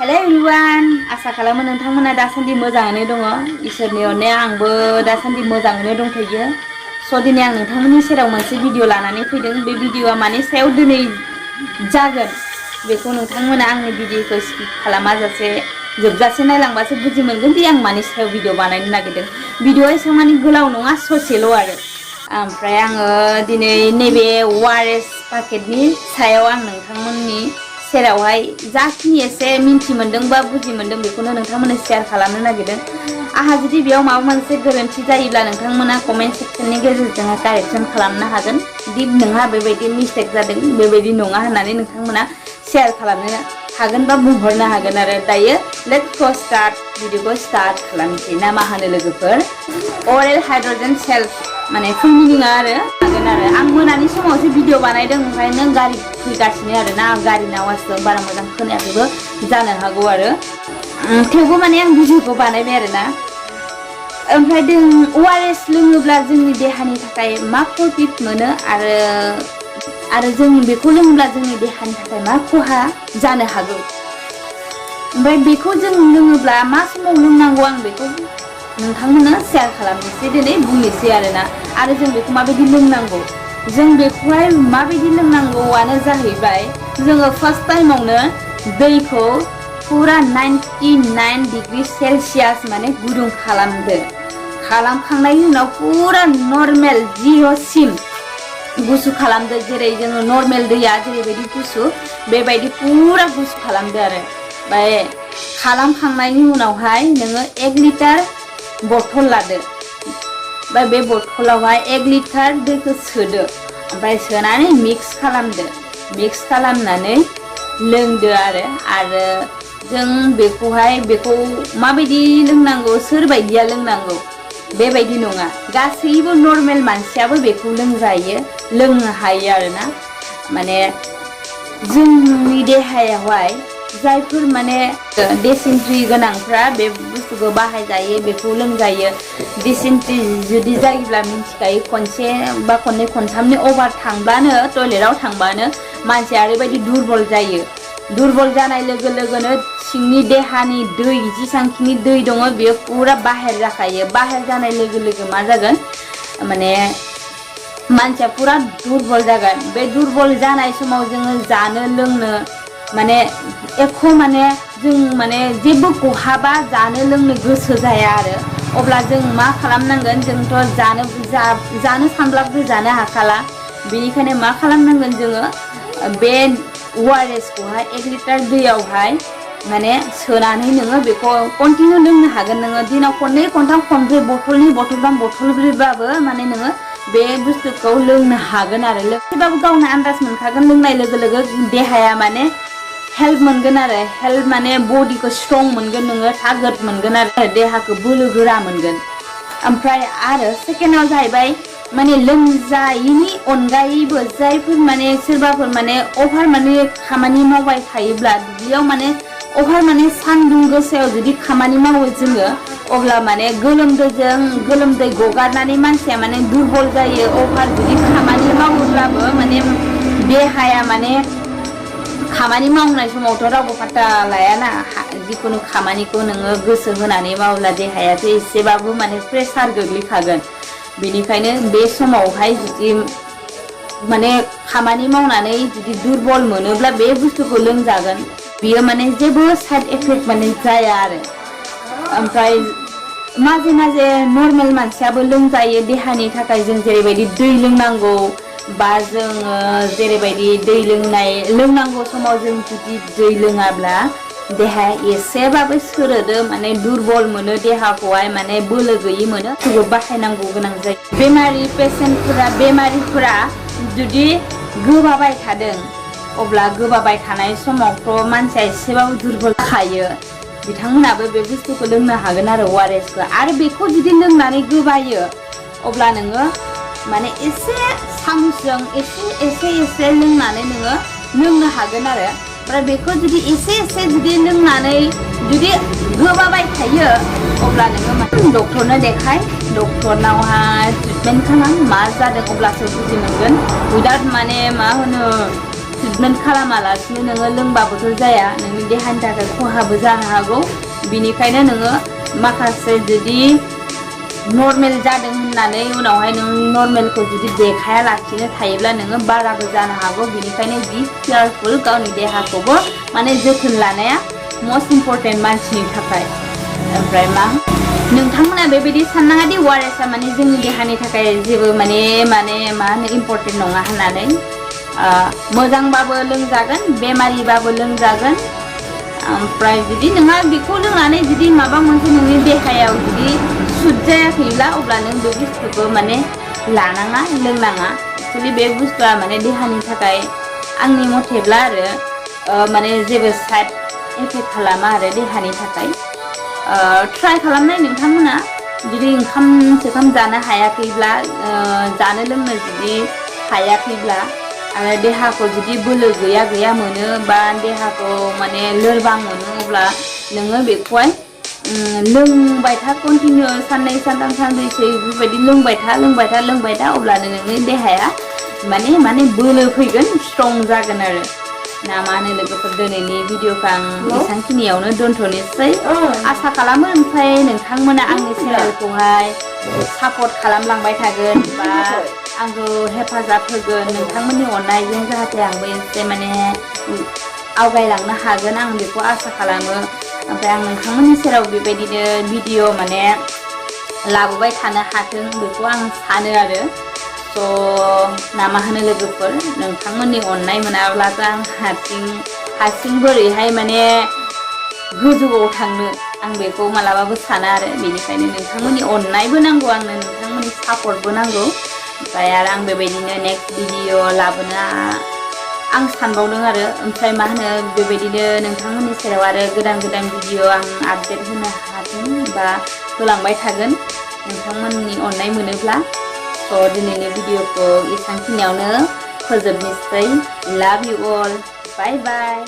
hello everyone आसा खालामो नोंथांमोना दासान्दि मोजाङैनो दङ इसोरनि अननायाव आंबो दासान्दि मोजाङैनो दंथ'यो स' दिनै आं नोंथांमोननि सेराव मोनसे भिडिअ लानानै फैदों बे भिडिअआ मानि सायाव दिनै जागोन बेखौ नोंथांमोना आंनि भिडिअखौ स्किप खालामाजासे जोबजासे नायलांबासो बुजि मोनगोन दि आं मानि सायाव भिडिअ बानायनो नागिरदों भिडिअआ एसेबां मानि गोलाव नङा ससेल' आरो ओमफ्राय आङो दिनै नैबे वारेस पाकेटनि सायाव आं नोंथांमोननि सेरावहाय जाखिनि एसे मिन्थि मोन्दों बा बुजि मोन्दों बेखौनो नोंथांमोननो शेयार खालामनो नागिरदों आंहा जुदि बेयाव माबा मोनसे गोरोन्थि जायोब्ला नोंथांमोना कमेन्ट सेक्सननि गेजेरजों कारेक्सन खालामनो हागोन दि नोंहा बेबायदि मिस्टेक जादों बेबायदि नङा होननानै नोंथांमोना शेयार खालामनो हागोन बा बुंहरनो हागोन आरो दायो लेट्स गो स्टार्ट भिडिअखौ स्टार्ट खालामनोसै ना मा होनो लोगोफोर अरेल हाइड्रजेन सेल्स माने फुल मिनिङा आरो हागोन आरो आं मोनानि समावसो भिडिअ बानायदों ओंखायनो गारि फैगासिनो आरो ना गारिनि आवाजजों बारा मोजां खोनायाखैबो जानो हागौ आरो थेवबो माने आं भिडिअखौ बानायबाय आरो ना ओमफ्राय जों ओआरएस लोङोब्ला जोंनि देहानि थाखाय मा प्रफिट मोनो आरो जों बेखौ लोङोब्ला जोंनि देहानि थाखाय मा खहा जानो हागौ ओमफ्राय बेखौ जों लोङोब्ला मा समाव लोंनांगौ आं बेखौ नोंथांमोननो शेयार खालामनोसै दिनै बुंनोसै आरोना आरो जों बेखौ माबायदि लोंनांगौ जों बेखौहाय माबायदि लोंनांगौआनो जाहैबाय जोङो फार्स्ट टाइमावनो दैखौ पुरा 99 डिग्री सेल्सियास माने गुदुं खालामदो खालामखांनायनि उनाव पुरा नर्मेल जिर'सिम गुसु खालामदो जेरै जोङो नर्मेल दैया जेरैबायदि गुसु बेबायदि पुरा गुसु खालामदो आरो ओमफ्राय खालामखांनायनि उनावहाय नोङो 1 लिटार बथल लादो ओमफ्राय बे बथलावहाय 1 लिटार दैखौ सोदो ओमफ्राय सोनानै मिक्स खालामदो मिक्स खालामनानै लोंदो आरो जों बेखौ माबायदि लोंनांगौ सोरबायदिया लोंनांगौ बेबायदि नङा गासैबो नर्मेल मानसियाबो बेखौ लोंजायो लोंनो हायो आरोना माने जोंनि देहायावहाय जायफोर माने डिसेन्ट्रि गोनांफ्रा बे बुस्थुखौ बाहायजायो बेखौ लोंजायो डिसेन्ट्रि जुदि जायोब्ला मिन्थिखायो खनसे बा खननै खनथामनि अभार थांब्लानो टयलेटाव थांबानो मानसिया ओरैबायदि दुरबल जायो दुरबल जानाय लोगो लोगोनो सिंनि देहानि दै जेसांखिनि दै दङ बेयो पुरा बाहेर जाखायो बाहेर जानाय लोगो लोगो मा जागोन माने मानसिया पुरा दुरबल जागोन बे दुरबल जानाय समाव जोङो जानो लोंनो माने एख' माने जों माने जेबो खहाबा जानो लोंनो गोसो जाया आरो अब्ला जों मा खालामनांगोन जोंथ' जानो सानब्लाबो जानो हाखाला बेनिखायनो मा खालामनांगोन जोङो बे ओआरएसखौहाय 1 लिटार दैयावहाय माने सोनानै नोङो बेखौ कन्टिनिउ लोंनो हागोन नोङो दिनाव खननै खनथाम खनब्रै बथलनै बथलथाम बथलब्रैबाबो माने नोङो बे बुस्थुखौ लोंनो हागोन आरो लोगोसेबाबो गावनो आन्दाज मोनखागोन लोंनाय लोगो लोगो देहाया माने हेल्प मोनगोन आरो हेल्प माने बडिखौ स्ट्रं मोनगोन नोङो थागोद मोनगोन आरो देहाखौ बोलो गोरा मोनगोन ओमफ्राय आरो सेकेन्डआव जाहैबाय माने लोमजायैनि अनगायैबो जायफोर माने सोरबाफोर माने अभार माने खामानि मावबाय थायोब्ला दुब्लियाव माने अभार माने सान्दुं गोसायाव जुदि खामानि मावो जोङो अब्ला माने गोलोमदै गगारनानै मानसिया माने दुरबल जायो अभार जुदि खामानि मावोब्लाबो माने देहाया माने खामानि मावनाय समावथ' रावबो फात्ता लायाना जिखुनु खामानिखौ नोङो गोसो होनानै मावब्ला देहायाथ' एसेबाबो माने प्रेसार गोग्लैखागोन बेनिखायनो बे समावहाय जुदि माने खामानि मावनानै जुदि दुरबल मोनोब्ला बे बुस्थुखौ लोंजागोन बियो माने जेबो साइड इफेक्ट माने जाया आरो ओमफ्राय माजे माजे नर्मेल मानसियाबो लोंजायो देहानि थाखाय जों जेरैबायदि दै लोंनांगौ बा जोङो जेरैबायदि दै लोंनांगौ समाव जों जुदि दै लोङाब्ला देहाया एसेबाबो सोरोदो माने दुरबल मोनो देहाखौहाय माने बोलो गैयि मोनो बेखौ बाहायनांगौ गोनां जायो बेमारिफोरा जुदि गोबाबाय थादों अब्ला गोबाबाय थानाय समावथ' मानसिया एसेबाबो दुरबल जाखायो बिथांमोनाबो बे बुस्थुखौ लोंनो हागोन आरो ओआरएसखौ आरो बेखौ जुदि लोंनानै गोबायो अब्ला नोङो माने एसे सामुसजों एसे लोंनानै नोङो लोंनो हागोन आरो ओमफ्राय बेखौ जुदि एसे जुदि लोंनानै जुदि गोबाबाय थायो अब्ला नोङो माने डक्टरनो देखाय डक्टरनावहाय ट्रिटमेन्ट खालाम मा जादों अब्लासो बुजि मोनगोन उइदाउट माने मा होनो ट्रिटमेन्ट खालामालासिनो नोङो लोंबाबोथ' जाया नोंनि देहानि थाखाय खहाबो जानो हागौ बिनिखायनो नोङो माखासे जुदि नर्मेल जादों होननानै उनावहाय नों नर्मेलखौ जुदि देखायालासिनो थायोब्ला नोङो बाराबो जानो हागौ बिनिखायनो बि केयारफुल गावनि देहाखौबो माने जोथोन लानाया मस्ट इम्परटेन्ट मानसिनि थाखाय ओमफ्राय मा नोंथांमोना बेबायदि साननाङा दि वारेसआ माने जोंनि देहानि थाखाय जेबो माने मा होनो इम्परटेन्ट नङा होननानै मोजांबाबो लोंजागोन बेमारिबाबो लोंजागोन ओमफ्राय जुदि नोंहा बेखौ लोंनानै जुदि माबा मोनसे नोंनि देहायाव जुदि सुट जायाखैब्ला अब्ला नों बे बुस्थुखौ माने लानाङा लोंनाङा एक्चुलि बे बुस्थुआ माने देहानि थाखाय आंनि मथेब्ला आरो माने जेबो साइड इफेक्ट खालामा आरो देहानि थाखाय ट्राइ खालामनाय नोंथांमोना जुदि ओंखाम सोखाम जानो हायाखैब्ला जानो लोंनो जुदि हायाखैब्ला आरो देहाखौ जुदि बोलो गैया मोनो बा देहाखौ माने लोरबां मोनो अब्ला नोङो बेखौहाय लोंबाय था कन्टिनिउ साननै सानथाम सानब्रैसो बेफोरबायदि लोंबाय था अब्लानो नोंनि देहाया माने बोलो फैगोन स्ट्रं जागोन आरो ना मा होनो लोगोफोर दिनैनि भिडिअखौ आं एसांखिनियावनो दोनथ'नोसै आसा खालामो ओमफ्राय नोंथांमोना आंनि चेनेलखौहाय सापर्ट खालामलांबाय थागोन बा आंखौ हेफाजाब होगोन नोंथांमोननि अननायजों जाहाथे आंबो एसे माने आवगायलांनो हागोन आं बेखौ आसा खालामो ओमफ्राय आं नोंथांमोननि सेराव बेबायदिनो भिडिअ माने लाबोबाय थानो हाथों बेखौ आं सानो आरो स' ना मा होनो लोगोफोर नोंथांमोननि अननाय मोनाब्लाथ' आं हारसिं बोरैहाय माने गोजौआव थांनो आं बेखौ मालाबाबो साना आरो बेनिखायनो नोंथांमोननि अननायबो नांगौ आंनो नोंथांमोननि सापर्टबो नांगौ ओमफ्राय आरो आं बेबायदिनो नेक्स्ट भिडिअ लाबोनो आं सानबावदों आरो ओमफ्राय मा होनो बेबायदिनो नोंथांमोननि सेराव आरो गोदान भिडिअ आं आपडेट होनो हागोन बा होलांबाय थागोन नोंथांमोननि अननाय मोनोब्ला स' दिनैनि भिडिअखौ एसांखिनियावनो फोजोबनोसै लाभ इउ अल बाय बाय